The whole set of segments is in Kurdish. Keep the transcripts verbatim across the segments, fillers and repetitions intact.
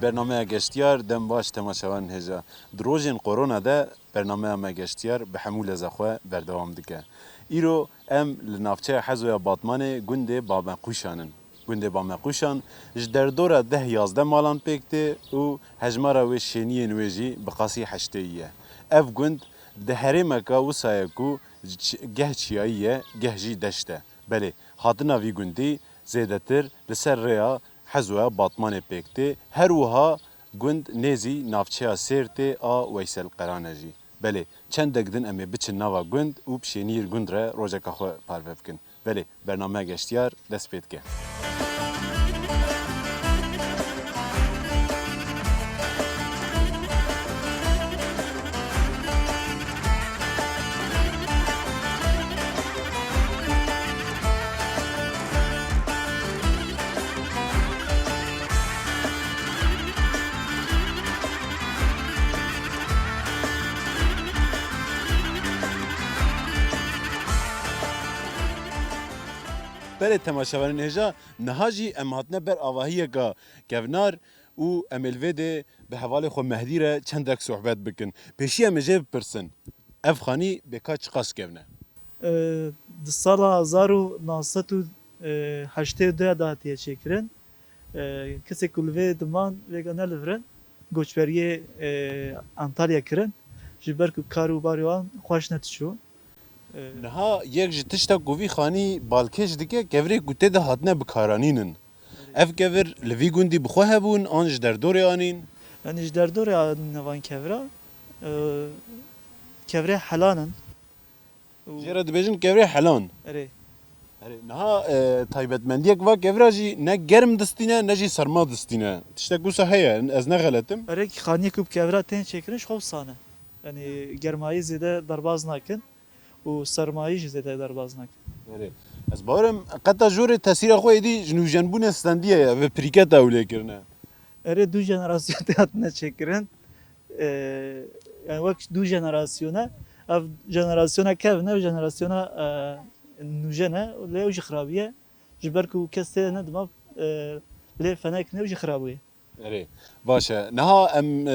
Bernameya Geştiyar, dem baş temaşevanên hêja. Di rojên korona de bernameya me Geştiyar bi hemû leza xwe berdewam dike. Îro em li navçeya Hezoya Batmanê gundê Bameqûşan in. Gundê Bameqûşan ji derdora deh yazdeh malan pêk tê û hejmara wê şêniyên wê jî bi qasî heşteyî ye. Ev gund di herêmeka wisa ye ku ç-, geh çiyayî ye, geh jî deşt e. Belê, hatina vî gundî zêdetir li ser rêya Hezoya Batmanê pêk tê. Her wiha gund nêzî navçeya Sêrtê a Weysel Qerane jî. Belê, çendek din em ê biçin nava gund û bi şêniyê gund re rojeka xwe parve bikin. Belê, bernameya Geştiyar dest pê dike. Belê temaşevanên hêja, niha jî em hatine ber avahiyeka kevnar û em ê li vê dê bi hevalê xwe Mehdî re çendek sohbet bikin. Pêşî em ê jê bipirsin, ev xanî bê ka çiqas kevn e? E, di sala hezar û neh sed û heştê û du de hatiye çêkirin. E, kesê ku li vê diman vêga nelivirin, goçberiyê, e, Antalya kirin. Ji ber ku kar û barê wan xweş nediçû. E, Niha yek ji tişta ku vî xanî balkêş dike, kevirê ku tê de hatine bikaranînin. Ev kevir li vî gundî bi xwe hebûn an ji derdorê anîn? Yanî ji derdorê anîne van kevira. E, kevirê helan in. Û Jê re dibêjin kevirê helan. Erê. Erê, niha, e, taybetmendiyek va kevira jî ne germ distîne, ne jî serma distîne. Tiştek wisa heye, ez ne xeletim. Erê, xaniyê ku bi kevira tên çêkirin, ji xwe wisa ne. Yanî germayî zêde derbaz nakin û sermayî jî zêde derbaz nakin. Erê. Ez bawerim qeta jorê tesîra xwe êdî ji nûjenbûnê stendiye ye, bi pirîketa ew lê kirine. Erê, du jenerasyon tê hatine çêkirin. Ee, yani wek du jenerasyon e. Ev jenerasyona kevin e, ev jenerasyona, e, nûjen e. Lê ew jî xirabî ye. Ji ber ku kes tê de nedima, e, lê fenek ne, ew jî xirabû ye. Erê, baş e. Niha em, e,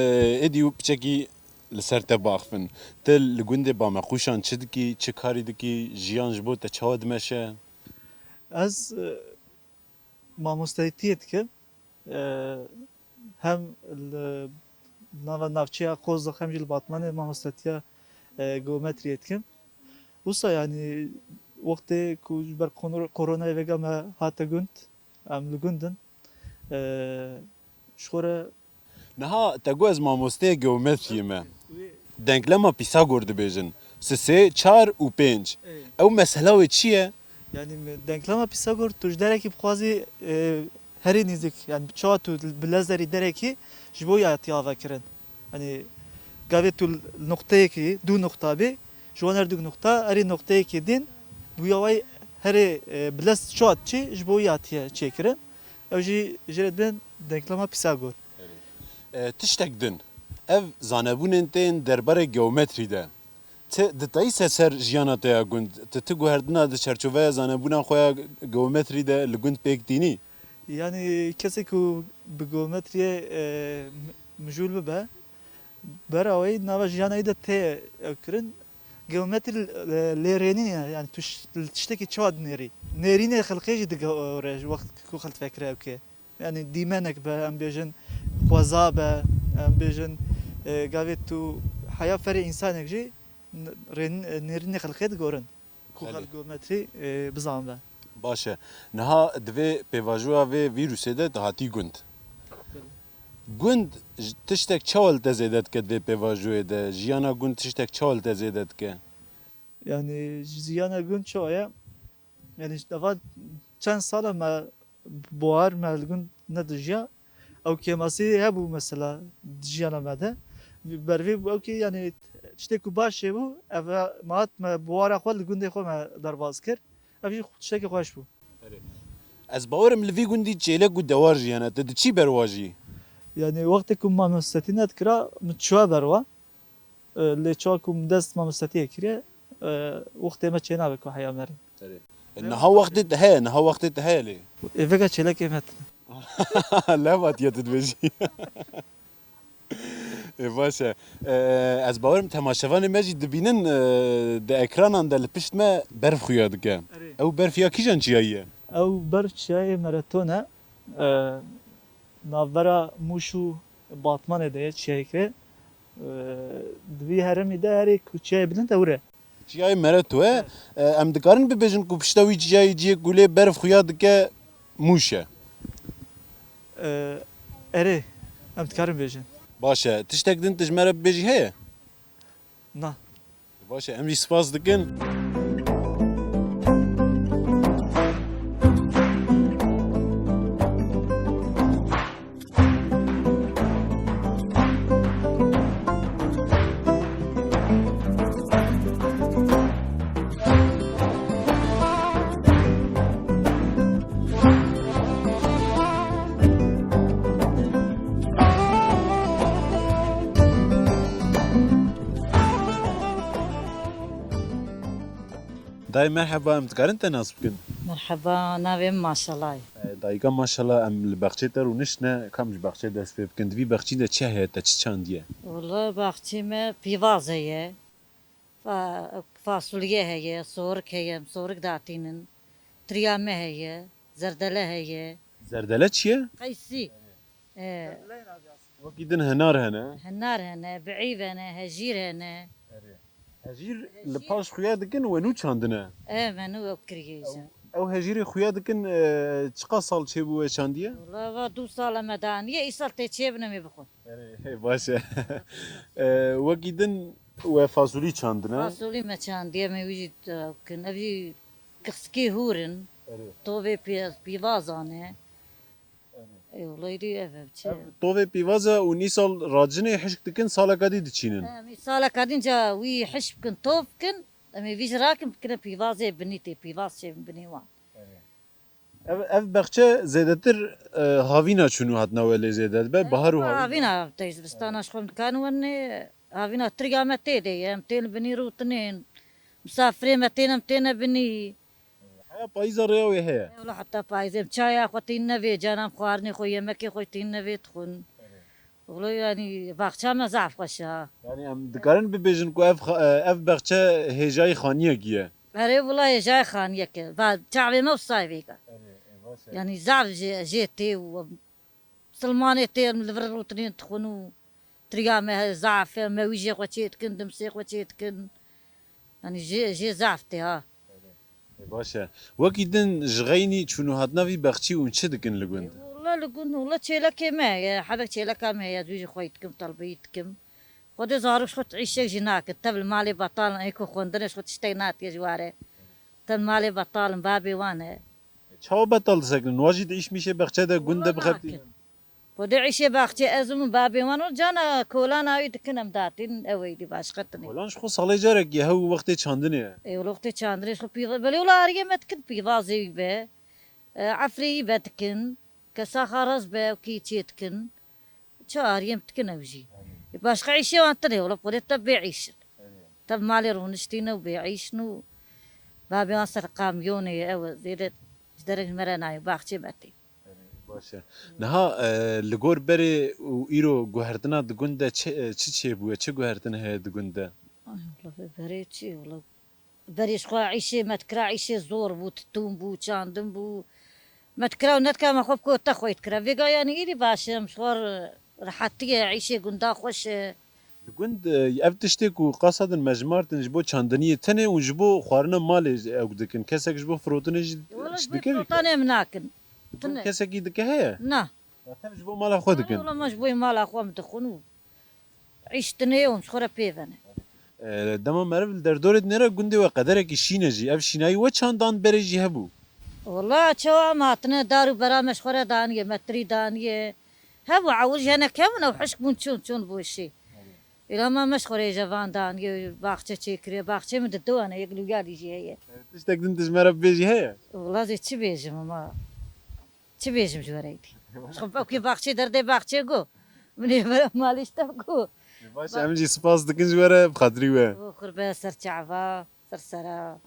êdî û piçekî li ser te biaxivin. Tu li gundê Bameqûşan çi dikî, çi karî dikî, jiyan ji bo te çawa dimeşe? Ez, e, mamostetiyê dikim. E, hem li nava navçeya Qozix hem jî li Batmanê mamostetiya, e, geometriyê dikim. Wisa, yanî, wextê ku ji ber kono-, koronayê vêga me hate gund, em li gund in. E, ji xwe re Niha te got ez mamosteyê geometriyê me. Wê Denklema Pîsagor dibêjin. Sisê, çar û pênc. Ey. Ew mesela wê çi ye? Yanî me-, denklema Pîsagor, tu ji derekî bixwazî, e, herî nîzik, yanî çawa tu bi lezerî derekî ji bo ya hatiye avakirin. Yanî gavê tu li noqteyekî, du noqta bî, ji wan her du noqta, herî noqteyekî din, bûya wê herê, e, bi lez çawa diçî, ji bo ya hatiye çêkirin. Ew jî jê re dibên denklema Pîsagor. E, tiştek din, ev zanebûnên tên derbarê geometrî de, ti ditayî se ser jiyana te ya gund, ti, ti guhertina di çerçoveya zanebûna xwe ya geometrî de li gund pêk tînî? Yanî kesê ku bi geometriyê, e, mi-, mijûl bibe, bera wê nava jiyana wî de tê ew kirin. Geometrî, e, lêrênîn e, yanî tu ş-, li tiştekî çawa dinêrî? Nêrînê xelqê jî digore ji wext ku xelk vekire ew ke. Yanî dîmenek be, em bêjin xweza be, em bêjin, e, gavê tu heya ferê însanek jî n-, rên-, e, nêrînê xelqê digorin. Ku Belê. Xelk geometrî, e, bizanibe. Baş e. Niha di vê pêvajoya vê vîrusê de tu hatî gund. Belê. Gund ji tiştek çawa li te zêde dike di vê pêvajoyê de? Jiyana gund tiştek çawa li te zêde dike? Yanî jiyana gund çawa ye? Yanî ji deva çend sal e me buhar me li gund nedijiya. Ew kêmasî hebû mesela di jiyana me de. Ber vê bû ew kê, yanî tiştê ku baş çêbû, ev e, me hat me buhara xwe li gundê xwe me derbas kir. Ev jî tiştekî xweş bû. Erê. Ez bawerim li vî gundî çêlek û dewar jî hene. Tu diçî ber wa jî? Yanî wextê ku mamostetî nedikira, min çûya ber wa. E, lê çawa ku min dest mamostetiyê kiriye, e, wextê me çênabe ku heya me re. Erê. E, niha wextê te heye, niha wextê te heye lê? Ê vêga çêlekê me tine. Lewatiye tu dibêjî. Ê, baş e. E, ez bawerim temaşevanê me jî dibînin, e, di ekranan de li pişt me berf xuya dike. Erê. Ew berf ya kîjan çiyayî ye? Ew berf çiyayê Mereto ne. E, navbera Mûş û Batmanê de ye çiyayeke. E, di vî herêmî de herê ku çiyayê bilind e wir e. Çiyayê Mereto e. E, em dikarin bibêjin ku pişta wî çiyayê ciyê ku lê berf xuya dike Mûş e. E, erê, em dikarin bêjin. Baş e. Tiştek din tu ji me re bibêjî heye? Na. Baş e, em jî spas dikin. Dayê merheba, em dikarin te nas bikin? Merheba, navê min Maşala ye. E, dayika Maşala, em li baxçê te rûniştine, kam ji baxçê dest pê bikin? Di vî baxçî de çi heye, te çi çandiye? Wala baxçê me pîvaz heye, fa-, fasulye heye, sorik heye, em sorik datînin, tirya me heye, zerdele heye. Zerdele çi ye? Qeysî. E, Wekî din hinar hene. Hinar hene, bi'îv hene, hejîr hene. Erê. Hejîr li Hejîr. Paş xuya dikin we nû çandine? E, me nû ew kiriye îja. Ew, ew hejîrê xuya dikin, e, çiqas sal çêbû we çandiye? Wala va du sal me daniye, îsal tê çêbine me bixwe. Erê, hê, baş e. E, wekî din we fasulî çandine? Fasulî me çandiye, me wî jî, e, kin. Ev jî kiskî hûr in. Erê. Tovê pî-, pîvazan e. Ê, welaydî ev ev çi? Ev tovê pîvaza û nîsal racine hişk dikin, saleka dî diçînin. Em ê saleka din ca wî hişk bikin, tov bikin, em ê vî ji rakin bikine pîvazê binî tê, pîvaz çê binî wan. Ev, ev baxçe zêdetir, e, havîna çûn û hatina we lê zêde dibe, bahar û havîna. Havîna tey zivistana ji xwe dikarin wenê, havîna tirga me tê de ye, em tên binî rûtinên, misafirê me tên em têne binî. Heya payîza rêya wê heye? Wela heta payîzê em çaya xwe tînine vê, canan xwarinê xwe, yemekê xwe tînine vê dixwin. Wela yanî baxça me zaf xweş e. Yanî em dikarin bibêjin ku ev xa-, ev baxçe hêjayî xaniyekî ye? Erê wela hêjayî xaniyek e. Va çavê me wisa vêga. Erê, e, baş e. Yanî zaf jê, jê tê û Silmanê tê em li vir rûtinên dixwin û tiriya me zaf e, me wî jê xwe çê dikin, dimsê xwe çê dikin. Yanî jê, jê zaf tê ha. E, baş e. Wekî din ji xeynî çûn û hatina vî bexçî hûn çi dikin li gund? Wala li gund, wala çêlekê me ye, hebek çêleka me ye, ez wî jî xwey dikim, telbeyî dikim. Xwedê zarok ji xwe îşek jî nakin, tev li malê betal in, ê ku xwendinê ji xwe tiştek natiye ji ware. Tev li malê betal in, babê wan e. Çawa betal disekinin? Wa jî di îş mîşê bexçe de gund de Wala bixebitînin? Nakin. Xwedê îşê baxçê ez û min babê wan û cana kolana wî dikin em datîn ew êdî başqe tine. Kolan ji xwe salê carekî hew wextê çandinê ye. Ê wilo wextê çandinê ji xwe pîva-, belê wila ariyê me dikin pîvazê wî be. E, efrê wî be dikin. Kesa xaraz be ew kî çê dikin. Çi ariyê em dikin ew jî. Ê, başqa îşê wan tine wilo xwedê te bê îş in. Te bi malê rûniştîne û bêîş in û babê wan ser kamyonê ye, ew zêde ji derek ji me re nayê, baxçê me tê. Baş e. Niha, e, li gor berê û îro guhertina di gund de çi, e, çi çêbûye, çi guhertin heye di gund de? Ay, wela berê çi, wela berê ji xwe îşê me dikira, îşê zor bû, titûn bû, çandin bû. Me dikira û nedikira, me xwe bi kota xwe dikira. Vêga yanî îrî baş e, em ji xwe re-, rehetî ye, îşê gunda xweş e. Li gund, e, ev tiştê ku qasa din me jimartin ji bo çandiniyê tenê û ji bo xwarina malê ew dikin. Kesek ji bo firotinê jî Wala ji bo dike vî firotanê kar? Em nakin. Ji bo Tine. Kesekî dike heye? Na. Ya tev ji bo mala xwe dikin? Wala me ji bo mala xwe em dixwin û Îş tune ye û em ji xwe re pê ve ne. E, dema meriv li derdorê dinêre gundê we qederekî şîn e jî. Ev şînayî we çand an berê jî hebû? Wela çawa em hatine dar û bera me ji xwe re daniye, metirî daniye. Hebû ewil jî henek hebûn ew hişk bûn çûn, çûn boşî. Îla me, me ji xwe re hêja van daniye, baxçe çêkiriye. Baxçeyê min di du hene, yek li wî alî jî heye. E, tiştek din tu ji me re bibêjî heye? Wela ez ê çi bêjim ama? Çi bêjim ji we re êdî? Ji xwe ew kê baxçê derdê baxçê go. Min ê vere malê ji te go. Baş, em jî spas dikin ji we re, bi xatirî we. Bo xurbe ser çava, ser sera.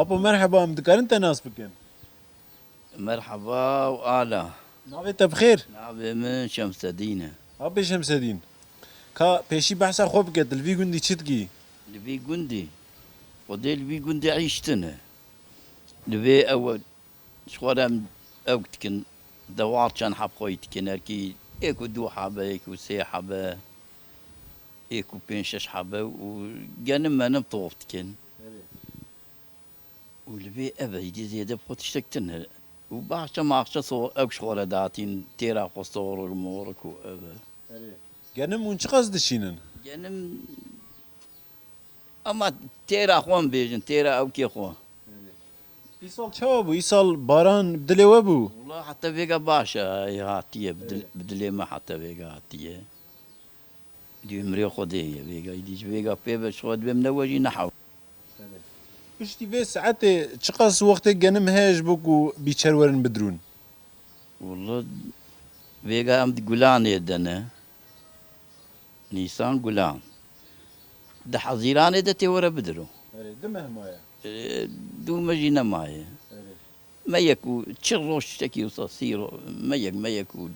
Apo merheba, em dikarin te nas bikin? Merheba û ala. Navê te bi xêr? Navê min Şemsedîn e. Apê Şemsedîn. Ka pêşî behsa xwe bike, tu li vî gundî çi dikî? Li vî gundî? Xwedê li vî gundî îş tune. Li vê ew ji xwe re em ewk dikin. Dewar çend heb xweyî dikin. Erkî êk û du hebe, êk û sê hebe, êk û pênc şeş hebe û genim menim tof dikin. Evet. Û li vê ev e, îdî zêde bi xwe tiştek tune. Û baxçe maxçe so-, ew ji xwe re datîn, têra xwe sorik morik û ev e. Erê. Genim hûn çiqas dişînin? Genim, ama têra xwe em bêjin, têra ewkê xwe. Erê. Îsal çawa bû? Îsal baran bi dilê we bû? Wala heta vêga baş e, hatiye, bi dil-, Erê. Bi dilê me heta vêga hatiye. Di umrê Xwedê ye, vêga îdî ji vêga pê ve ji xwe dibêm ne we jî ne hew. Piştî vê saetê çiqas wextê genim heye ji bo ku bîçer werin bidrûn? Walla vêga em di gulanê de ne. Nîsan gulan. Di Hezîranê de tê were bidiro. Erê, du meh maye. Erê, du meh jî nemaye. Erê. Me yek û çil roj tiştekî wisa, sî ro-, me yek, me yek û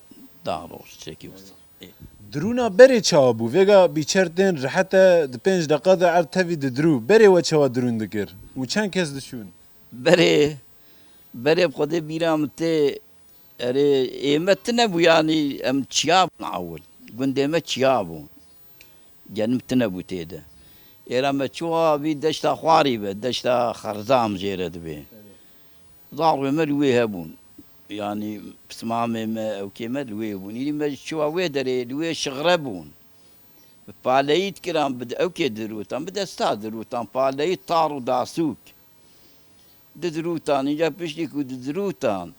deh roj tiştekî wisa. Ê. Dirûna berê çawa bû? Vêga bîçer tên rehet e, di pênc deqa de erd tevî didirû. Berê we çawa dirûn dikir? Û çend kes diçûn? Berê, berê bi Xwedê bîra min tê, erê, ê me tune bû, yanî em çiya bûn ewil. Gundê me çiya bû. Genim tune bû tê de. Êra me çû a vî deşta xwarî be, deşta Xerzam jê re dibe. Zarwê me li wê hebûn. Yanî pismamê me, ewkê me li wê bûn. Îdî me çû a wê derê, li wê şixre bûn. Bi paleyî dikiran, bi ewkê dirûtan, bi desta dirûtan, paleyî tar û dasûk. Didirûtan, îca piştî ku didirûtan,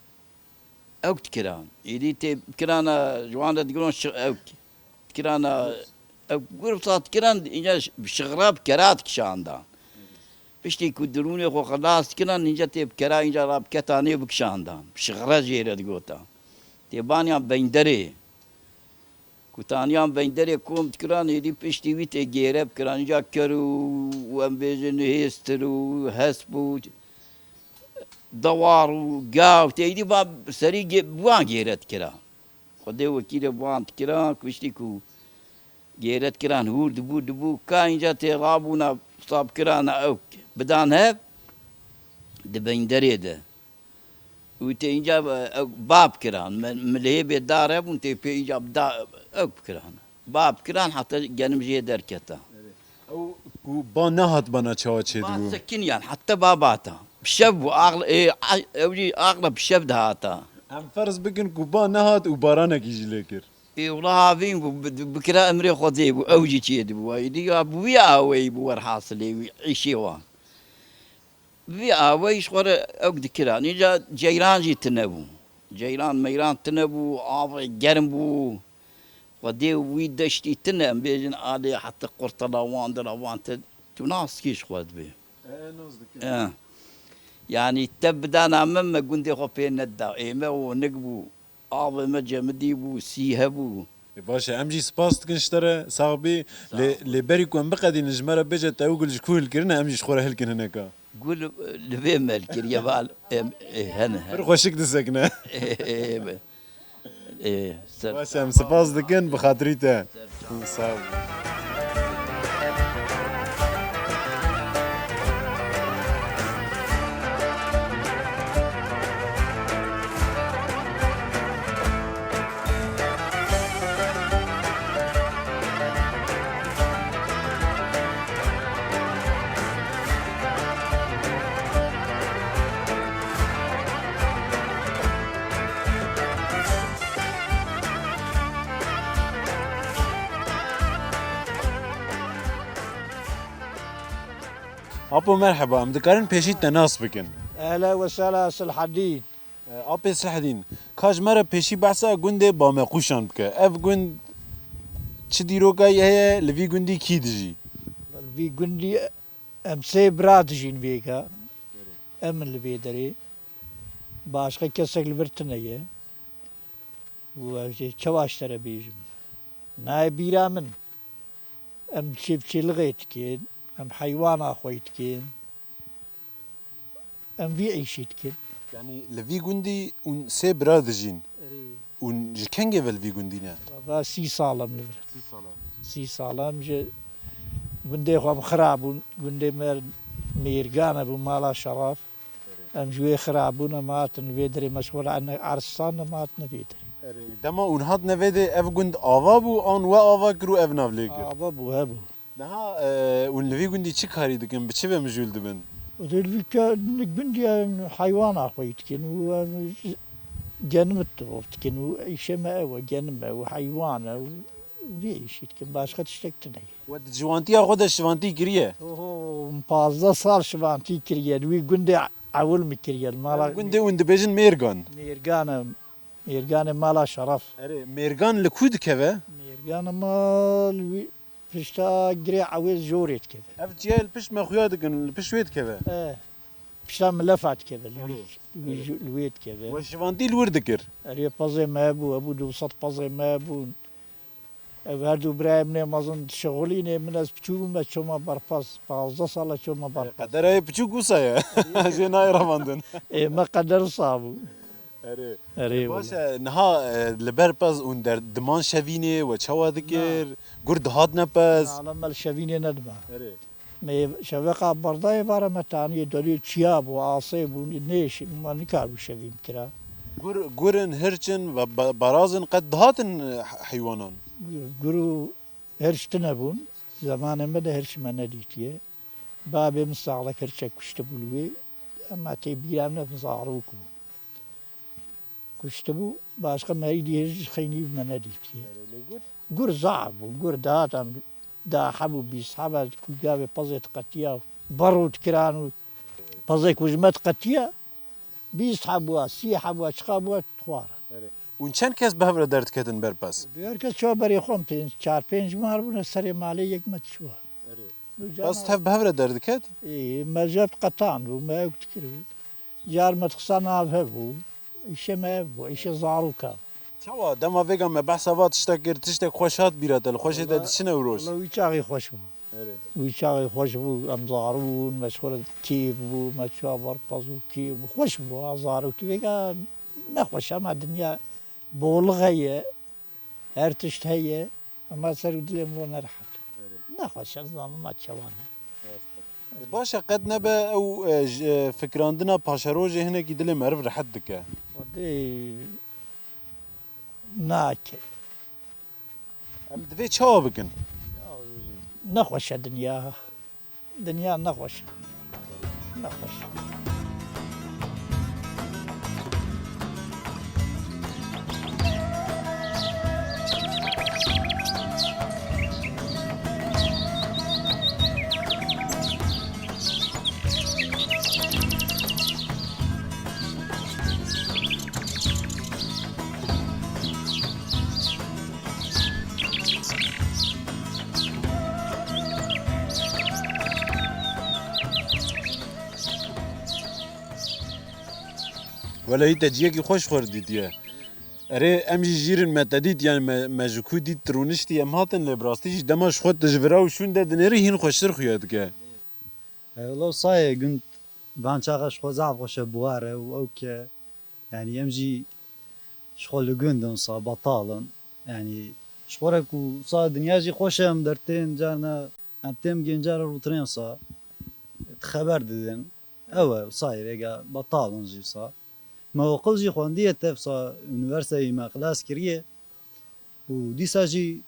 ewk dikiran. Êdî tê kirana, ji wan re digiron şi-, ewk. Kirana, ewk gurfat kiran, înca ş-, bi şixra bi kera dikişandan. Piştî ku dirûnê xwe xilas dikiran, înca tê bi kera, înca ra bi ketanê bikişandan. Bi şixra jê re digotan. Tê baniyan beynderê. Ku taniyan beynderê kom dikiran, êdî piştî wî tê gêre bikiran. Înca ker û, û em bêjin hêstir û hesp û dewar û gav tê, êdî va serî gê-, bi wan gêre dikira. Xwedê wekîlê bi wan dikira, ku piştî ku gêre dikiran, hûr dibû, dibû, ka înca tê rabûna, wisa bikirana ewk. Bidan hev, di beynderê de. Û tê înca, e, ew bab kiran. Me, milihê bê dar hebûn, tê pê înca bi da-, ew bikiran. Bab kiran, heta genim jê derketa. Ew ku ba nehat bana çawa çêdibû? Ba sekiniyan, heta ba bata. Bi şev bû, aql-, ê, a-, ew jî aqla bi şev dihata. Em ferz bikin ku ba nehat û baranekî jî lê kir. Ê, wila havîn bû, bi, bikira emrê Xwedê bû, ew jî çêdibû. Êdî ya bi wî aweyî bû werhasilê wî, îşê wan. Vî awayî ji xwe re ew dikiran. Înca ceyran jî tune bû. Ceyran meyran tune bû, avê germ bû. Xwedê wî deştî tune, em bêjin alê heta qurtela wan dira wan te, tu nas dikî ji xwe dibê. E, nas dikin. E. Yanî te bidana min, me gundê xwe pê nedida. Ê me û nik bû. Avê me cemidî bû, sî hebû. E, baş e, em jî spas dikin ji te re, sax bî. Lê, lê berî ku em biqedînin ji me re bêje te ew gul ji ku hilkirine, em jî ji xwe re hilkin hineka. Gul, e, li vê me hilkiriye, val, em, e, hene, hene. Pir xweşik disekine. E, e, e, e, ser- Baş e, em spas dikin, bi xatirî te. Ser çav. Sağ ol. Apo merheba, em dikarin pêşî te nas bikin? Ehla we sehla Silhedîn. E, Apê Silhedîn, ka ji me re pêşî behsa gundê Bameqûşan bike. Ev gund çi dîrokayî heye, li vî gundî kî dijî? Li vî gundî em sê bira dijîn vêga. Em in li vê derê. Başqa kesek li vir tune ye. Û ez ê çawa ji te re bêjim? Nayê bîra min. Em çêvçêlixê dikin, em heywana xwey dikin. Em vî îşî dikin. Yanî li vî gundî hûn sê bira dijîn. Erê. Hûn ji kengê ve li vî gundî ne? Va sî sal em li vir. Sî sala. Sî sal em ji gundê xwe em xira bûn. Gundê me Mêrgan e bû, mala şeraf. Em ji wê xira bûn, em hatin vê derê, me ji xwe re ene erstan, em hatine vê derê. Erê, dema hûn hatine vê dê ev gund ava bû an we ava kir û ev nav lê kir? Ava bû, hebû. Niha e, hûn li vî gundî çi karî dikin, bi çi ve mijûl dibin? Û dê li vî ke-, li gundî em heywana xweyî dikin û em genimit ov dikin û îşê me ew e, genim e û heywan e û vê îşî dikin, başqa tiştek tune ye. We di ciwantiya xwe de şivantî kiriye? Oho, min pazdeh sal şivantî kiriye, li wî gundê ewil min kiriye, li mala Gundê hûn dibêjin Mêrgan. Mêrgan e, Mêrganê mala şeref. Erê, Mêrgan li ku dikeve? Mêrgan e mal wî pişta girê ewê jorê dikeve. Ev çiyayê li pişt me xuya dikin, li pişt wê dikeve? E, pişta milefa dikeve, li wî, Erê, li wî, erê. Li wê dikeve. We şivantî li wir dikir? Erê, pezê me hebû, hebû du sed pezê me hebûn. Ev her du birayê min ê mezin dişixulînê, min ez piçûk bûm, ez çoma berpez, pazdeh sala çoma berpez. Qedera yê piçûk wisa ye. Jê nayê revandin. Ê me qeder wisa bû. Erê. Erê Baş wele. E, niha e, li ber pez hûn der diman şevînê we çawa dikir? Na. Gur dihatine pez? Na, me li şevînê nedima. Erê. Me şeveqa berda êvara me taniyê delê çiya bû, asê bû, nêş, me nikaribû şevîn kira. Gur, gur in, hirç in ve ba-, baraz in qet dihatin, e, heywanan? Gur û hirç tune bûn. Zemanê me de hirç me nedîtiye. Babê min saxlek hirçek kuştibû li wê. Ema tê bîra min zarok bû. Kuştibû, başqa merî dî ji xeynî me nedîtiye. Erê, lê gur? Gur zaf bû, gur dihat em da hebû, bîst heba ku gavê pezê diqetiya û berû dikiran û pezê ku ji me diqetiya, bîst hebûa, sî hebûa, çiqa bûa dixwara. Erê. Hûn çend kes bi hev re derdiketin ber pez? Her kes çawa berê xwe, em pênc, çar pênc mar bûne serê malê yek me dişiwa. Erê. Bes tev bi hev re derdiket? Ê, me jev qetan bû, me ew dikir bû. Car me dixisa nav hev bû. Îşê me ev bû, îşê zaroka. Çawa? Dema vêga me behsa va tiştek kir, tiştek xweş hat bîra te, li xweşê te diçine ew roj? Wela wî çaxê xweş bû. Erê. Wî çaxê xweş bû, em zarû bûn, me ji xwe re kêf bû, me çawa berpez û kêf bû. Xweş bû, a zarokî vêga ne xweş, ema dinya bolix heye. Her tişt heye, ema ser û dilê min re nerehet. Erê. Nexweş e, nizanim ma çawa ne. Rast e. E, baş e, qet nebe ew, e, ji, e, fikirandina paşerojê hinekî dilê meriv rehet dike. Xwedê nake. Em divê çawa bikin? Nexweş e dinya. Dinya nexweş e. Nexweş. Welehî te ciyekî xweş xwe dîtiye. Erê, em jî jîr in, me te dît, yani me, me ji ku dît tu rûniştî, em hatin, lê bi rastî jî dema ji xwe tu ji vira û şûn de dinêrî hîn xweştir xuya dike. E, wilo sayê gund van çaxa ji xwe zaf xweş e, buhar e û ew ke, yani em jî ji xwe li gund in sa betal in. Yani ji xwe re ku sa dinya jî xweş e, em dertên carna, em têm gên cara rûtirên sa, xeber didin. Ew e, wisa ye, vêga betal in jî wisa. Me oqil jî xwendiye tev sa, unîverseyê me xilas kiriye. Û dîsa jî,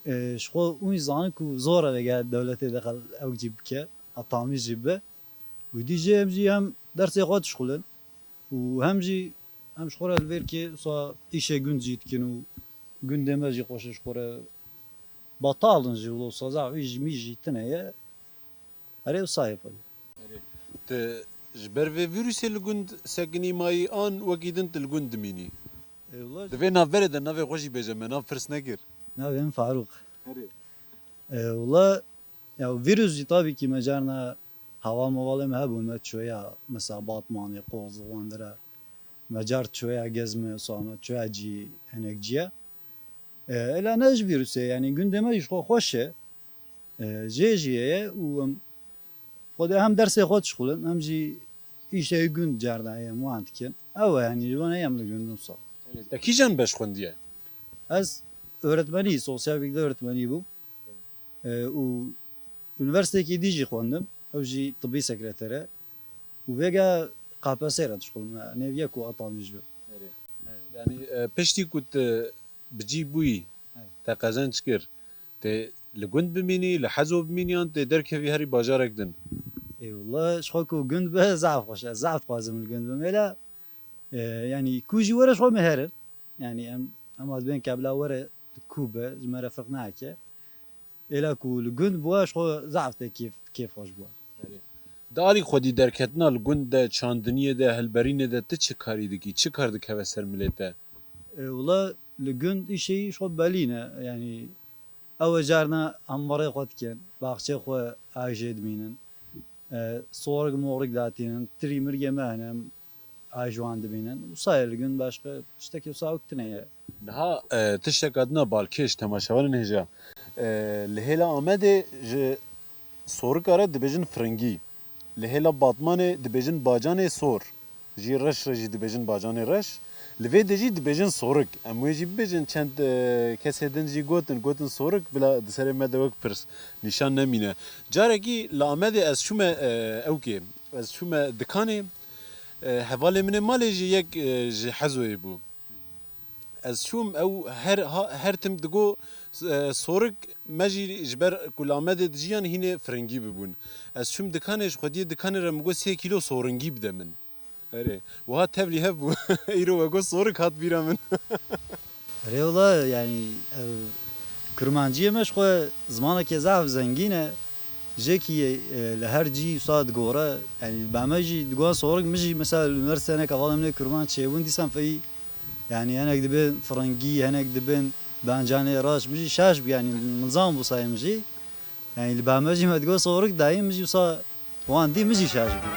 e, ji xwe wî zanin ku zor e vêga dewletê dexil ew jî bike, atamî jî be. Û dî jê em jî hem dersê xwe dişxulin û hem jî em ji xwe re li vêr kê wisa îşê gund jî dikin û gundê me jî xweş e ji xwe re. Betal in jî wilo saza îş mîş jî tune ye. Erê, wisa ye xwedî. Tu ji ber vê vîrusê li gund sekinî mayî an wekî din tu li gund dimînî? E, wila Di vê navberê de navê xwe jî bêje, me nav pirs nekir. Navê min Farûq. Erê. E, wila ya vîrus jî tabî kî me carna heval mevalê me hebûn, me çoya mesela Batmanê, Qoz, Wandira. Me car çoya Gezmê, wisa me çoya cî hinek ciya. E, ela ne ji vîrusê, yanî gundê me jî ji xwe xweş e. E, jê jî ye û em xwedê hem dersê xwe dişxulin, hem jî Îşê gund carna em wan dikin. Ew e, yanî ji wan em li gund wisa. Te kîjan beş xwendiye? Ez öğretmenî, sosyal bilgiler öğretmenî bûm. E, û üniversiteyekî dî jî xwendim. Ew jî tibbî sekreter e. Û vêga K P S S re dişxulim. Nêv yek û atanî ji. Erê. Yanî, e, piştî ku tu bi cî bûyî, Evet. te qezenc kir, tê li gund bimînî, li Hezo bimînî yan tê derkevî herî bajarek din? Ê, wela ji xwe ku gund be zaf xweş e. Ez zaf dixwazim li gund bim. Êla, e, yanî ku jî were ji xwe me herin. Yanî em, em dibên kebla were ku be, ji me re ferq nake. Êla ku li gund bûye, ji xwe zaf tê kêf, kêfxweş bûye. Di alî xwedî derketina li gund de, çandiniyê de, hilberînê de tu çi karî dikî? Çi kar dikeve ser milê te? E, wela li gund îşê ji xwe belî ne. Yanî ew ê carna hemberê xwe dikin, baxçeyê xwe aj jê dimînin. E, sorik morik datînin, tirî mirgê me hene, em aj wan dimînin. Wisa ye li gund başqa tiştekî wisa wek tune ye. Niha, e, tiştek adina balkêş temaşevanên hêja. E, li hêla Amedê ji sorika re dibêjin firingî. Li hêla Batmanê dibêjin bacanê sor. Jî reş re jî dibêjin bacanê reş. Li vê de jî dibêjin sorik. Em wê jî bibêjin, çend, e, kesê din jî gotin, gotin sorik, bila di serê me de wek pirs nîşan nemîne. Carekî li Amedê ez çûme, e, ewkê, ez çûme dikanê, e, hevalê min ê malê jî yek, e, ji Hezoyê bû. Ez çûm, ew her, ha, her tim digo, e, sorik, me jî ji ber ku li Amedê dijiyan hînê firingî bibûn. Ez çûm dikanê, ji xwediyê dikanê re min got sê kîlo soringî bide min. Erê, wiha tevlî hev bû. Îro we got sorik hat bîra min. Erê wela, yanî, ev, kurmanciyê me ji xwe zimanekê zaf zengîn e. Jêkî, e, li her cî wisa digore. Yanî, li ba me jî digotin sorik, min jî mesela li üniversiteyê hinek hevalên min ê kurmanc çêbûn, dîsan feyî, yanî, hinek dibên firingî, hinek dibên bancanê reş, min jî şaş bû, yanî, min zan bû sayê min jî. Yanî li ba me jî me digot sorik dayîn, min jî wisa wan dî, min jî şaş bû.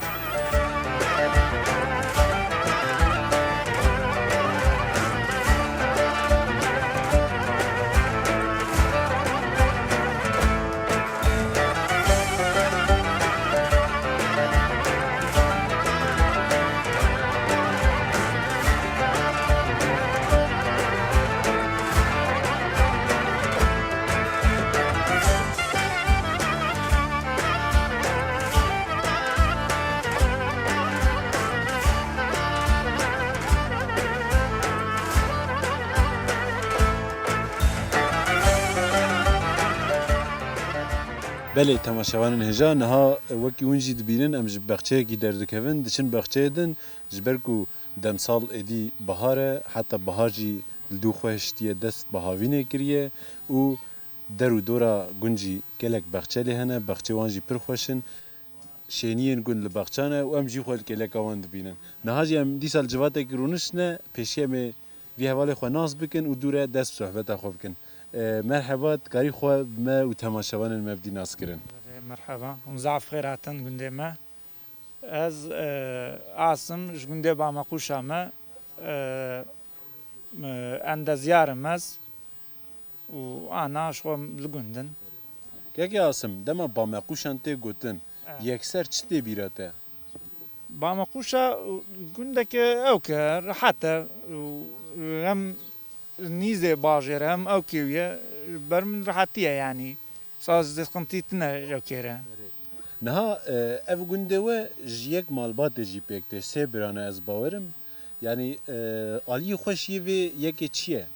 Belê, temaşevanên hêja, niha wekî hûn jî dibînin, em ji bexçeyekî derdikevin, diçin bexçeyê din, ji ber ku demsal êdî bihar e, heta bihar jî li dû xwe hiştiye dest bi havînê kiriye û der û dora gund jî gelek bexçe lê hene, bexçê wan jî pir xweş in. Şêniyên gund li bexçan e û em jî xwe li kêleka wan dibînin. Niha jî em dîsa li civatekî rûniştine, pêşî em ê vî hevalê xwe nas bikin û dû re dest bi sohbeta xwe bikin. E, merheba, dikarî xwe bi me û temaşevanên me bidî naskirin? Merheba, hûn zaf xêr hatin gundê me. Ez, e, Asim, ji gundê Bameqûşa me, e, e, endezyar im ez û ana ji xwe li gund in. Kekê Asim, dema Bameqûşan tê gotin, Evet. yekser çi tê bîra te? Bameqûşa gundeke ewk e, rehet e û hem nîzê bajêr e, hem ewkê wî ye. Ber min rehetî ye yanî. Saz de sıkıntı tine ewkê re. Niha, e, ev gundê we ji yek malbatê jî pêk tê, sê birane ez bawerim. Yanî, e, aliyê xweşiyê vê yekê çi ye?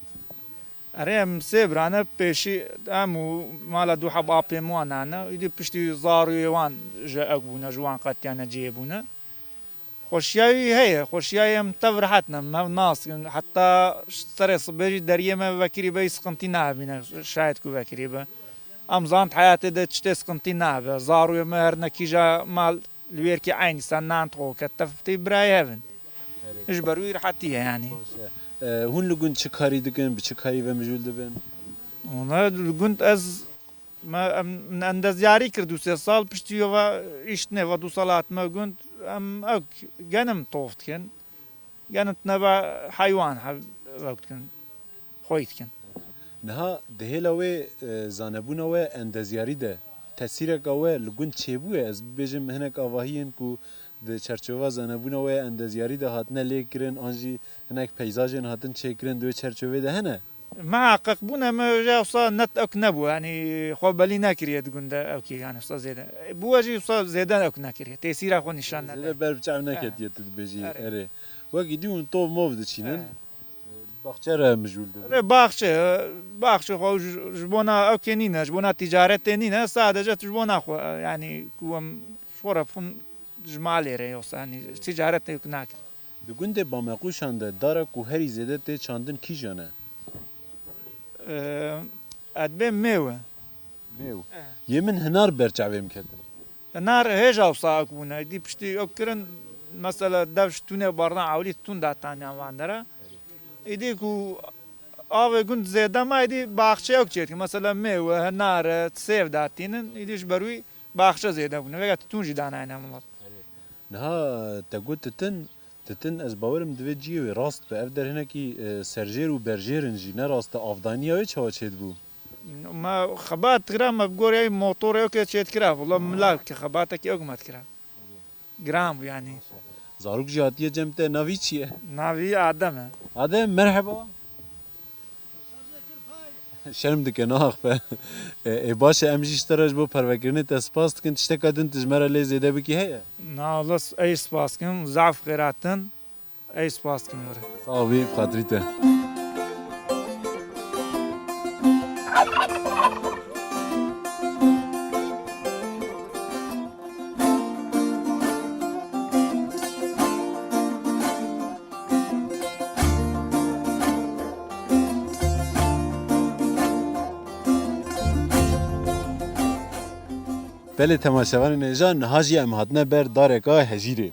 Erê, em sê birane pêşî em û mala du heb apê wan hene. Îdî piştî zarûyê wan ji ewk bûne, ji wan qetiyane cihê bûne. Xweşiya wî heye, xweşiya em tev rehet ne, em hev nas dikin. Heta serê sibê jî deriyê me vekirî be, sıkıntı nabîne, şayet ku vekirî be. Em zant heyatê de çi tê sıkıntı nabe. Zarûyê me her ne kîja mal li wêrkî eynî sen nan xwe ke tev tê birayê hev in. Ji ber wî rehetî ye yanî. Baş e. E, hûn li gund çi karî dikin, bi çi karî ve mijûl dibin? Hûn li gund ez Me, em, endezyarî kir du sê sal, piştî yo va îş nê, va du sal hatime gund, em ew genim tof dikin. Genim tine va heywan he-, ew dikin, xwey dikin. Niha di hêla wê, e, zanebûna we endezyarî de, Tesîreka we li gund çêbûye? Ez bibêjim hinek avahiyên ku di çerçova zanebûna we ya endezyarî de hatine lêkirin, an jî hinek peyzajên hatin çêkirin di wê çerçovê de hene? Miheqeq bûne, me jî wisa net ewk nebû, yanî xwe belî nekiriye di gund de ewkî, yanî wisa zêde. Bi we jî wisa zêde ewk nekiriye, tesîra xwe nîşan nede. Zêde ber bi çav neketiye, tu dibêjî. Erê. Erê. Wekî dî hûn tov mov diçînin. Erê. Baxçe re mijûl dibin. Erê, baxçe, baxçe xwe ji, ji bona ewkê nîne, ji bona ticaretê nîne, sadece ji bona xwe, yanî ku em ji xwe re bixwin ji malê re, yoksa, yanî ticaretê nakin. Di gundê Bameqûşan de dara ku herî zêde tê çandin kîjan e? Ee, ez dibêm mêw e. Mêw. Eh. Yê min hinar ber çavê min ketin. Hinar hêja wisa ewk bûne. Îdî piştî ewk kirin, mesela dev ji tûnê bardan ewlî tûn dataniyan van dere. Îdî ku avê gund zêde ma, îdî baxçe ewk çêdikin. Mesela mêw e, hinar e, sêv datînin. Îdî ji ber wî baxçe zêde bûne. Vêga tûn jî danayne milet. Niha te got titin, titin ez bawerim divê cihê wê rast be. Ev der hinekî, e, serjêr û berjêr in jî. Ne rast e, avdaniya wê çawa çêdibû? Me xebat dikira, me bi gorî motorê ewkê çêdikira. Wela milav ki xebatekî ewk me dikira. Giran bû yanî. Zarok jî hatiye cem te, navî çi ye? Navî Adem e. Adem, merheba. Şerm dike, naxfe. E, e, baş e, em jî ji te re ji bo pervekirinê te spas dikin. Tişteka din tu ji me re lê zêde bikî heye? Na, wela ey spas kim, zaf xêratin. Ey spas dikim, were. Sax bî, bi xatirî te. Belê temaşevanên hêja, niha jî em hatine ber dareka hejîrê.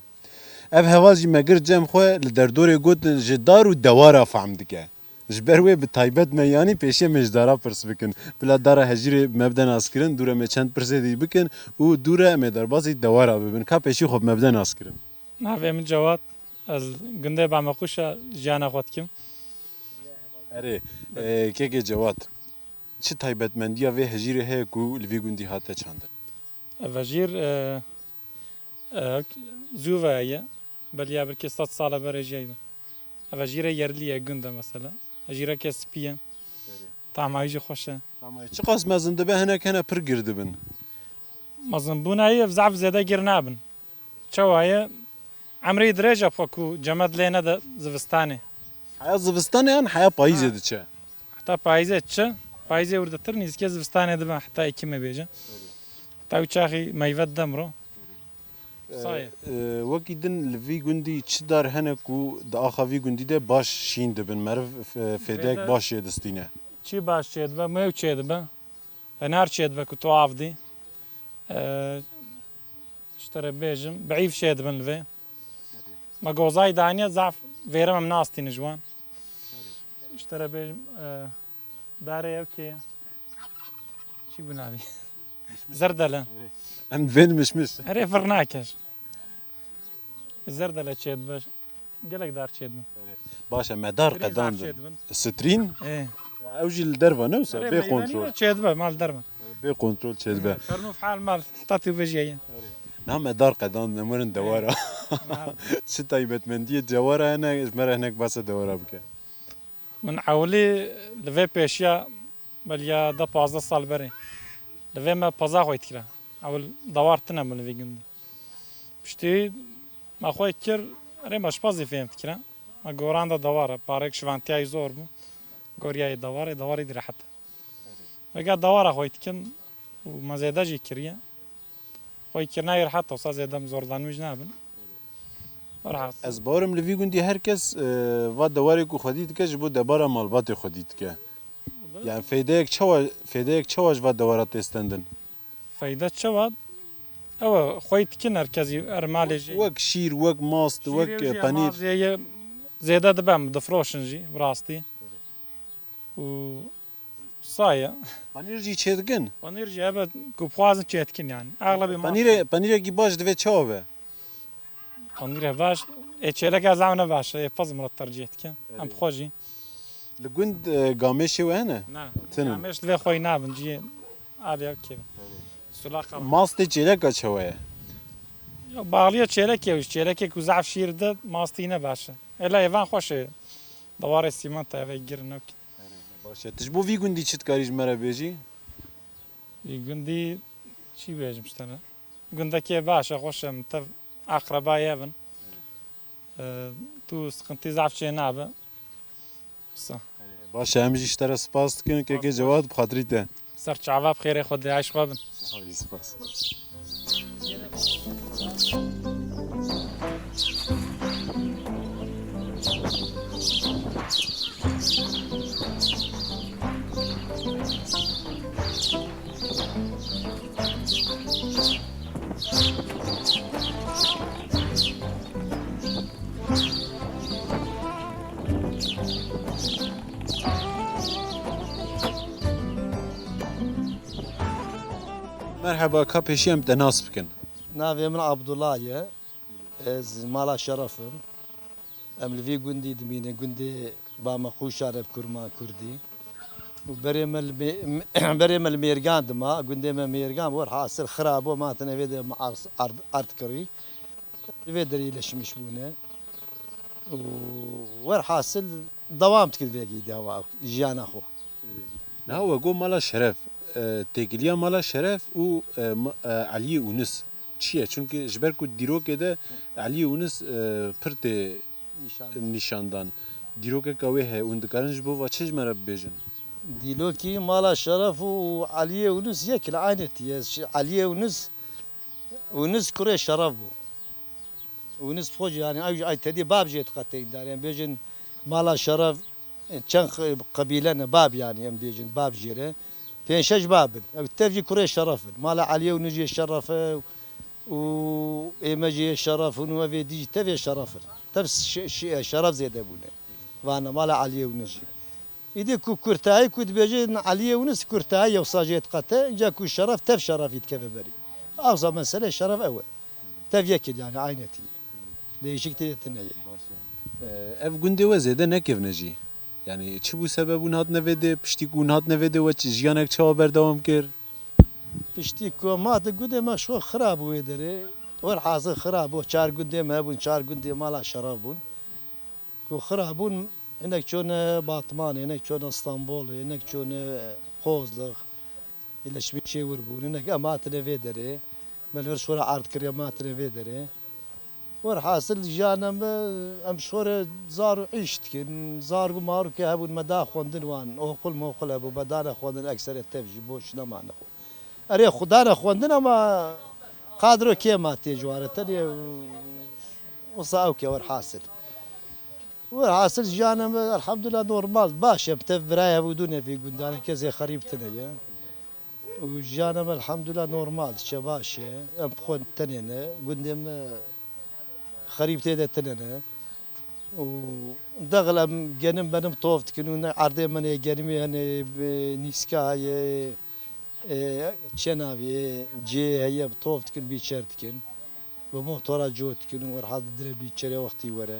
Ev heval jî me girt cem xwe, li derdorê gotin ji dar û dewara fehm dike. Ji ber wê bi taybet me yanî pêşiya me ji dara pirs bikin. Bila dara hejîrê me bide naskirin, dûre me çend pirsê dî bikin û dûre em ê derbasî dewara bibin. Ka pêşî xwe bi me bide naskirin. Navê min Cewad, ez gundê Bameqûşa jiyana xwe dikim. Erê, e, kekê Cewad, çi taybetmendiya vê hejîrê heye ku li vî gundî hate çandin? Ev hejîr, e, e, zû ve ye. Belê ya belkî sed sala berê jî heye. Ev hejîrê yerlî ye, gund e mesela. Hejîreke spî ye. Tamahî jî xweş e. Tamahî çiqas mezin dibe, hinek hene pir gir dibin. Mezinbûna ye, zaf zêde gir nabin. Çawa ye? Emrê dirêj e xwe ku cemed lê nede zivistanê. Heya zivistanê yan heya payîzê Ha. diçe? Heta payîzê diçe. Payîzê wirdetir nîzikê zivistanê dibe, heta ekimê bêje. Heta wî çaxî meyve dide miro. Saye. E, e, wekî din li vî gundî çi dar hene ku di axa vî gundî de baş şîn dibin, meriv, e, fêdeyek Fêde- baş jê distîne? Çi baş çêdibe? Mêw çêdibe. Hinar çêdibe ku tu av dî. E, ji te re bêjim, bihîv çêdibin li vê. Me gozayî daniye, zaf vêrem em nastînin ji wan. Ji te re bêjim, e, darê ew kê ye? Çi bû navî? Zerdele. Em divên mişmiş. Erê, vir nake. Zerdele çêdibe. Gelek dar çêdibin. Baş e, me dar Strîn qedandin. Dar çêdibin. Strîn? Ê. Ew jî li derve ne wisa? Erê, bê meyve kontrol. Nîne çêdibe, mal derve. Bê kontrol çêdibe. Ferno faal mal, tatî vejiye. Na me dar qedandin, em werin dewara. Çi taybetmendiyê dewara hene, ji me re hinek basa dewara bike. Min ewilî li vê pêşiya beliya de pazdeh sal berê. Li vê me peza xwe dikira. Ewil dewar tine bû li vê gundî. Piştî me xwe kir, rê me ji pezî fêm dikira. Me goran de dewar e, parêk şivantiyayî zor bû. Goriyayê dewarê, dewarê dî rehet e. Vega dewara xwe dikin û me zêde jî kiriye. Xwekirina yê rehet e, wisa zêde em zordanmî jî nabin. Werhasil. Ez bawerim li vî gundî her kes, e, va dewarê ku xwedî dike ji bo debara malbatê xwedî dike. Yani fêdeyek çawa, fêdeyek çawa ji va dewara tê stendin? Feyde çawa? Ew e, xweyî dikin her kesî, her malê jî. Wek şîr, wek mast, Şîrê wek, jî, e, penîr. Mastê ye, zêde dibe em difroşin jî, bi rastî. Û saye. Panîr jî çêdikin? Panîr jî hebe ku bixwazin çêdikin yani. Axlebê ma Panîre-, panîrekî baş divê çawa be? Panîre baş, ê çêleka zam ne baş, ê pez milet tercih dike. Em Evet. xwe jî. Li gund, e, gamêşê we hene? Na. Tinin. Gamêş divê xweyî nabin, ciyê alê ev kê. Evet. Sulaka. Mastê çêleka çawa ye? Ya, bağlıya çêlekê, çêlekê ku zaf şîr de mastî ne baş e. Ela evan xweş e. Dawarê sîmenta eve girin ok. Baş e. Tu ji bo vî gundî çi dikarî ji me re bêjî? Vî gundî çi bêjim ji te ne? Gundekê baş e, xweş e, min tev eqreba ye bin. E, tu sıkıntı zaf çê nabe. Wisa. Baş e, em jî ji te re spas dikin, kekê Cewad, bi xatirî te. Ser çava bi xêrê xwe de, eş xwe bin. Spas. Merheba, ka pêşî em te nas bikin. Navê min Abdullah ye. Ez mala Şeref im. Em li vî gundî dimînin, gundê Bamexûşan e bi kurman kurdî. Û berê me li Mê-, berê me li Mêrgan dima, gundê me Mêrgan, werhasil xira bû, ma tine vê de me ard, ard, ard kirî. Li vê derî leşmiş bûne. Û werhasil dewam dikin vê gî dewa jiyana xwe. Niha we got mala Şeref, e, têkiliya mala Şeref û, e, ma-, e, Eliyê Ûnis çi ye? Çunke ji ber ku dîrokê de Eliyê Ûnis, e, pir tê nîşandan. Dîrokeka wê heye, hûn dikarin ji bo va çi ji me re bibêjin? Dîlokî mala Şeref û Eliyê Ûnis yek li aynetî ye. Şi-, Eliyê Ûnis, Ûnis kurê Şeref bû. Ûnis bi xwe jî, yanî ew jî ay tedî bab jê diqeteyî dar. Yanî bêjin mala Şeref, e, çend qe-, qebîle ne, bab yanî em bêjin, bab jê re. Pênc şeş bab in. Ew tev jî kurê Şeref in. Mala Eliyê Ûnis jê Şeref e û ê me jê Şeref in û evê dî jî tevê Şeref in. Tev şi-, şi-, Şeref zêde bûne. Vana mala Eliyê Ûnis jî. Îdî ku kurtayî ku dibêjin Eliyê Ûnis kurtayî yewsa jê diqete, înca ku Şeref tev Şerefî dikeve berî. Awsa mesele Şeref ew e. Tev yek in yani aynetî. Değişik tê tine ye. Ee, ev gundê we zêde nekevne jî. Yani çi bû sebeb hûn hatine vê dê, piştî ku hûn hatine vê dê we çi jiyanek çawa berdewam kir? Piştî ku em hatin gundê me şo xira bû wê derê. Werhasil xira bû, çar gundê me hebûn, çar gundê mala Şeref bûn. Ku xira bûn, hinek çûne Batmanê, hinek çûne Stenbolê, hinek çûne Qozlix. Îleşmî çêwir bûn, hinek em hatine vê derê. Me li vir şora erd kiriye, em hatine vê derê. Werhasil jiyana me, em şore zar û îş dikin. Zarok û marokê hebûn, me da xwendin wan. Oxul moxul hebû, me dane xwendin, eksere tev jî boş nemane xwe. Erê xwe dane xwendin ama qadro kêm hatê ji wan re. Tenê wisa ew ke werhasil. Werhasil jiyana me elhamdulillah normal, baş e. Tev birayê hebû dû ne vî gundanê, kesê xerîb tine ye. Û jiyana me elhamdulillah normal diçe, baş e. Em bi xwe tenê ne, gundê me xerîb tê de tine ne. Û dexil em genim benim tov dikin û ne erdê me nê genimê hene, e, nîska ye, e, çenavê, cê heye, bi tov dikin, bîçer dikin. Bi motora cot dikin û werha didire bîçerê wextî were.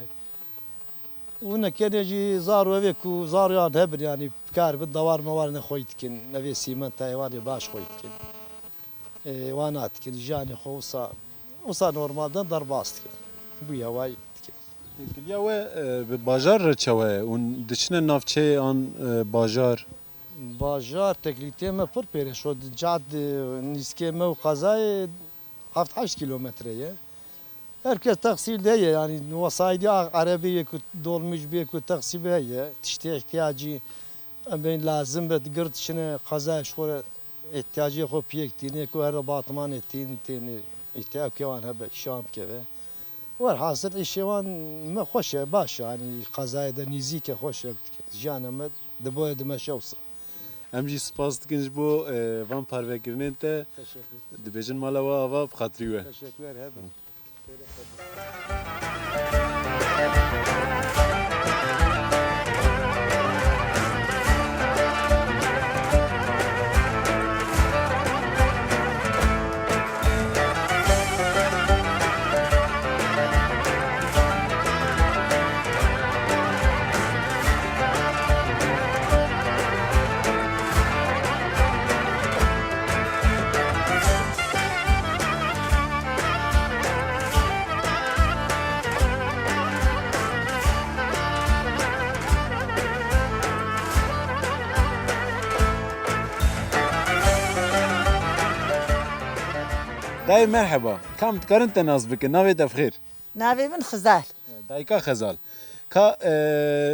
Û nekenê jî zaro evê ku zaroyan hebin, yanî bikaribin dawar mewar ne xwey dikin. Evê sîmenta êwanê baş xwey dikin. Ê, wan natikin, jiyanê xwe wisa, wisa normalden derbas dikin. Bû yeway dikin. Têkiliya we, e, bi bajar re çawa ye? Hûn diçine navçeyê an, e, bajar? Bajar teklîtê me pir pêre şo, di cad, e, nîskê me û qezayê heft heşt kîlometre ye. Her kes teqsîr de ye, yanî wesaîdî a-, erebê ye ku dolmîş bê ku teqsî be ye, tiştê îhtiyacî, em bên lazim be, girt çine qezayê ji xwe re îhtiyacê xwe piyek tîne, ku her Batmanê tîn, tîn, îhtiyacê wan hebe, şan bikeve. Werhasil îşê wan me xweş e, baş e, yanî qezayê de nîzîk e, xweş e, dike. Jiyana me di boye dimeşe wisa. Em jî spas dikin ji bo, e, van parvekirinên te. Teşekkür. Dibêjin mala we ava bi xatirî we. Teşekkür, hebin. Hey, merheba. Kam dikarin te nas bikin? Navê te bi xêr? Navê min Xizal. Dayika Xezal. Ka, e,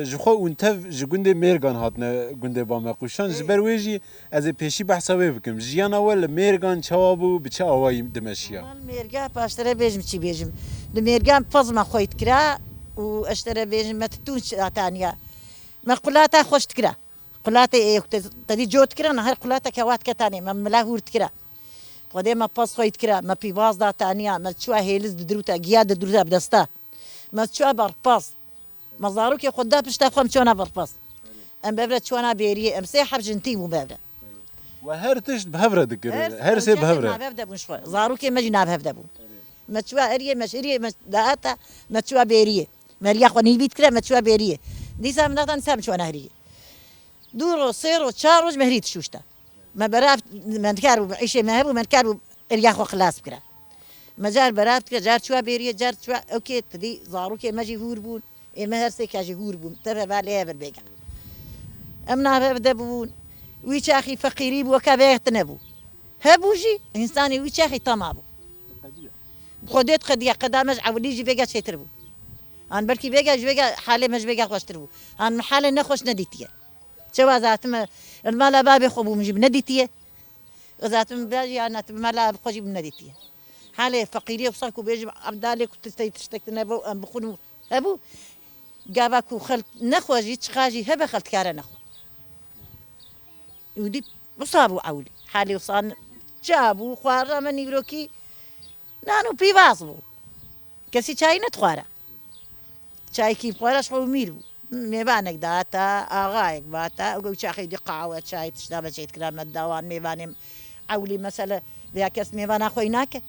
ji xwe ûn tev ji gundê Mêrgan hatine gundê Bameqûşan. Ji ber wê jî ez ê pêşî behsa wê bikim. Jiyana we li Mêrgan çawa bû, bi çi awayî dimeşiya? Mal Mêrga, paştere bêjim çi bêjim. Li Mêrgan pez me xweyt kira û eştere bêjim me titûn şataniya. Me qulata xweş dikira. Qulatê ê te, te dî cot dikira, her qulateke wat ketanê, me mila hûr dikira. Xwedê me pez xweyt kira, me pîvaz dataniya, me çiwa hêliz didirûta, giya didirûta bi desta. Me çiwa berpez. Me zarokê xwe da pişta xwe em çona berpez. Em bevre çona bêriyê, em sê heb jintî bûn bevre. We her tişt bi hev re dikir, her sê bi hev re. Navhev de bûn ji xwe. Zarokê me jî navhev de bûn. Me çiwa eriyê, me şiriyê, me dahata, me çiwa bêriyê. Me riya xwe nîvî dikire, me çiwa bêriyê. Dîsa min datan, dîsa min çona heriyê. Du roj, sê roj, çar roj me herî dişûşta. Me berav, me dikar bû, îşê me hebû, me dikar bû, riya xwe xilas bikire. Me car berav dikire, car çiwa bêriyê, car çiwa, ew kê, tu dî zarokê me jî hûr bûn. Ê me her sêka jî hûr bûn. Teve va lê hev in bêga. Em navhev de bûn. Wî çaxî feqîrî bû, weka vê tine bû. Hebû jî, însanê wî çaxî tema bû. Xwedê diqediya, qeda me ji ewilî jî vêga çêtir bû. An belkî vêga ji vêga halê me ji vêga xweştir bû. An min halê nexweş nedîtiye. Çewa zatime, li mala babê xwe bûm jî nedîtiye. Zatim bejî ya netim mala xwe jî nedîtiye. Halê feqîriyê wisa ku bêjim, Ebdalê ku tiştek, tiştek tine bo em bixwin û hebû. Gava ku xelk nexwe jî, çiqa jî hebe xelk dikare nexwe. Û dî wisa bû ewlî. Halê wisa n-, ça bû, xwarina me nîvrokî nan û pîvaz bû. Kesî çayî nedixwara. Çayekî bixwara ji xwe mîr bû. Mêvanek dihata, axayek bihata, ew çaxê dî qawe, çay tişta me çêdikira me dawan mêvanê ewlî mesele veya kes mêvana xwe nake.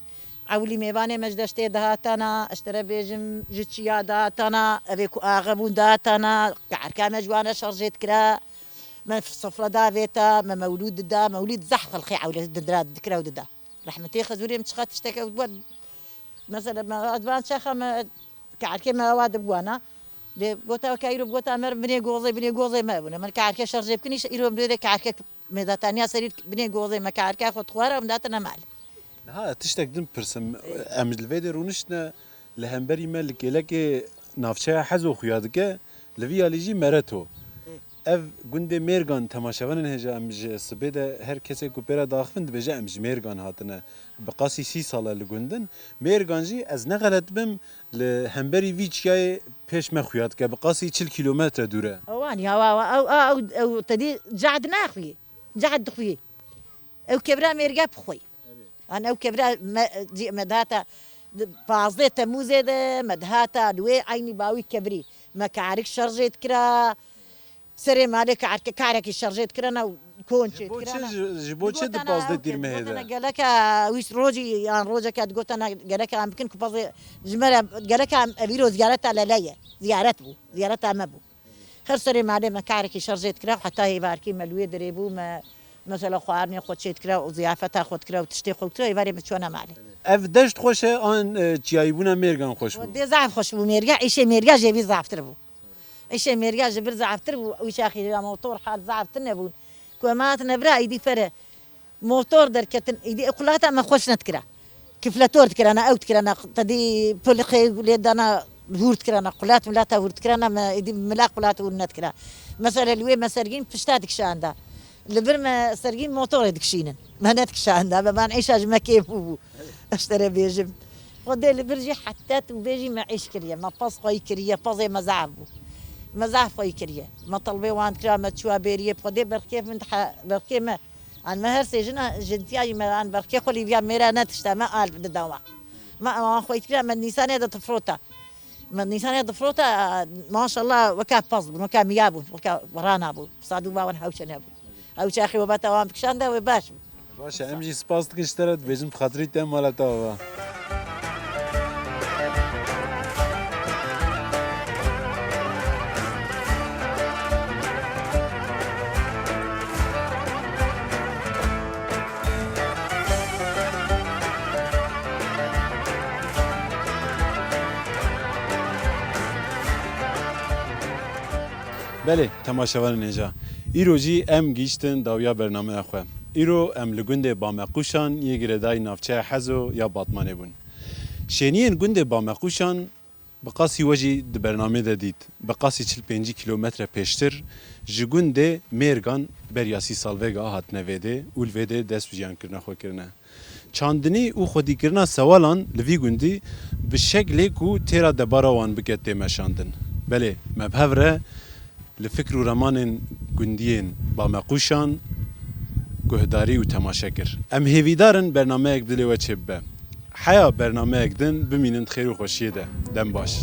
Ewlî mêvanê me ji deştê dihatana, ez ji te re bêjim ji çiya dihatana, evê ku axe bûn dihatana, karka me ji wan re şerjê dikira. Me sofre da vêta, me mewlûd dida, mewlîd zehf xelqê ewlê dindira dikira û dida. Rehmetê Xezûrê min çiqa tiştek ew digot. Mesela me ez van çaxa me karkê me ewa dibwana. Lê gota weke îro gota me binê gozê, binê gozê me bûne. Min karkê şerjê bikin, îş-, îro min dê karkê mêdataniya serî binê gozê me karkê xwe dixwara, min datine malê. Niha tiştek din pirsim, em li vê dê rûniştine, li hemberî me li kêlekê navçeya Hezo xuya dike, li vî alî jî Mereto. Ev gundê Mêrgan temaşevanên hêja em ji sibê de her kesê ku pê re daxivin dibêje em ji Mêrgan hatine. Bi qasî sî sal e li gund in. Mêrgan jî ez ne xelet bim li hemberî vî çiyayê pêş me xuya dike. Bi qasî çil kîlometre dûr e. Ewan ya wa, wa, ew, ew, ew, ew te dî cehd naxuyê. Cehd dixuyê. Ew kevra Mêrga bixweyî. An ew kevra me, cî me dihata pazdeh Temûzê de, me dihata li wê eynî bawî kevrî. Me karik şerjê dikira. Serê malê karke-, karekî şerjê dikirana û kon çê dikirana. Ji bo çi, ji, ji bo çi di pazdeh Tîrmehê de? Geleka wîst rojî yan rojeke digotana geleka em bikin ku pazê ji me re geleka em evîro ziyareta lele ye. Ziyaret bû. Ziyareta me bû. Her serê malê me karekî şerjê dikira, heta hêvarkî me li wê derê bû, me mesela xwarinê xwe çê dikira û ziyafeta xwe dikira û tiştê xwe dikira, hêvarê me çûna malê. Ev deşt xweş e, an, e, çiyayîbûna Mêrgan xweş bû? Dê zaf xweş bû Mêrga, îşê Mêrga jê vî zaftir bû. Îşê Mêrga ji vir zaftir bû, wî çaxî ya motor hal zaftir nebûn. Ku em hatine vira, îdî fere. Motor derketin, îdî ew qulata me xweş nedikira. Kifletor dikirana, ew dikirana, tedî pulixê lê dana hûr dikirana, qulat milata hûr dikirana, me îdî mila qulat hûr nedikira. Mesela li wê me sergîn pişta dikişanda. Li vir me sergîn motorê dikişînin. Me nedikişanda, me van êşa ji me kêm bû bû. Ez te re bêjim. Xwedê li vir jî heta tu bêjî me êş kiriye, me pez xweyî kiriye, pezê me zaf bû. Me zaf xweyî kiriye. Me telbê wan dikira, me çûya bêriyê, bi Xwedê berxkê min dihe, berxkê me. An me her sê jina, jin tiya jî me an berxkê xwe lîviya mêra ne tişta me al dida wan. Me wan xweyî dikira, me nîsanê de difrota. Me nîsanê difrota, maşallah, weka pez bûn, weka miya bûn, weka rana bûn. Sadû bawan hewçe nebûn. Ew çaxê we beta wan bikişande, wê baş bû. Baş e, em jî spas dikin ji te re, dibêjin bi xatirî te mala te ava. Belê, temaşevanên hêja. Îro jî em gihîştin dawiya bernameya xwe. Îro em li gundê Bameqûşan yê girêdayî navçeya Hezo ya Batmanê bûn. Şêniyên gundê Bameqûşan bi qasî we jî di bernamê de dît, bi qasî çil pêncî kîlometre pêştir ji gundê Mêrgan beriya sî sal vêga hatine vê dê û li vê dê dest bi jiyankirina xwe kirine. Çandinî û xwedîkirina sewalan li vî gundî bi şeklê ku têra debara wan bike tê meşandin. Belê, me bi hev re li fikr û remanên gundiyên Bameqûşan guhdarî û temaşe kir. Em hêvîdar in bernameyek bi dilê we çêbibe. Heya bernameyek din bimînin di xêr û xweşiyê de. Dem baş.